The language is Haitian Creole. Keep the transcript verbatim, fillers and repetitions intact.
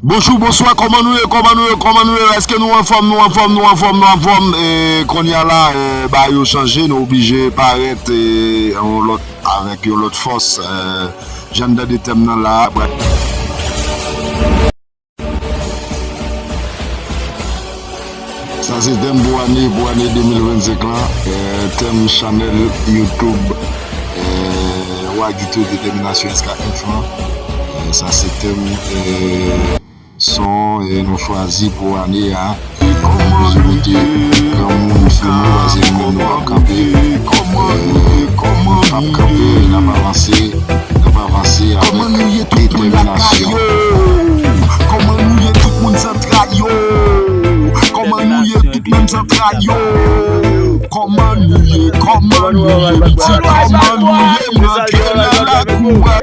Bonjou, bonswa, kòman nou ye, kòman nou ye, kòman nou ye? Èske nou anfòm, nou anfòm, nou anfòm, nou anfòm? E, kounye a la, e, bagay yo chanje, nou oblije parèt, e, yon lòt, avèk yon lòt fòs, e, jan n tande tèm nan la. Sa se tèm pou ane, pou ane de mil vennsenk lan, e, tèm chanèl YouTube, e, Wagito Determination S K F lan. E, sa se tèm, e, son, e, nou chwazi pou ane a. Nou oblije mete granmoun, fanmi, paske nou menm nou p ap kanpe. E, nou p ap kanpe, n ap avanse, n ap avanse avèk detèminasyon. Kòman nou ye tout moun zantray yo? Kòman nou ye tout moun zantray yo? Kòman nou ye, kòman nou ye, piti, kòman nou ye, m rantre nan lakou a.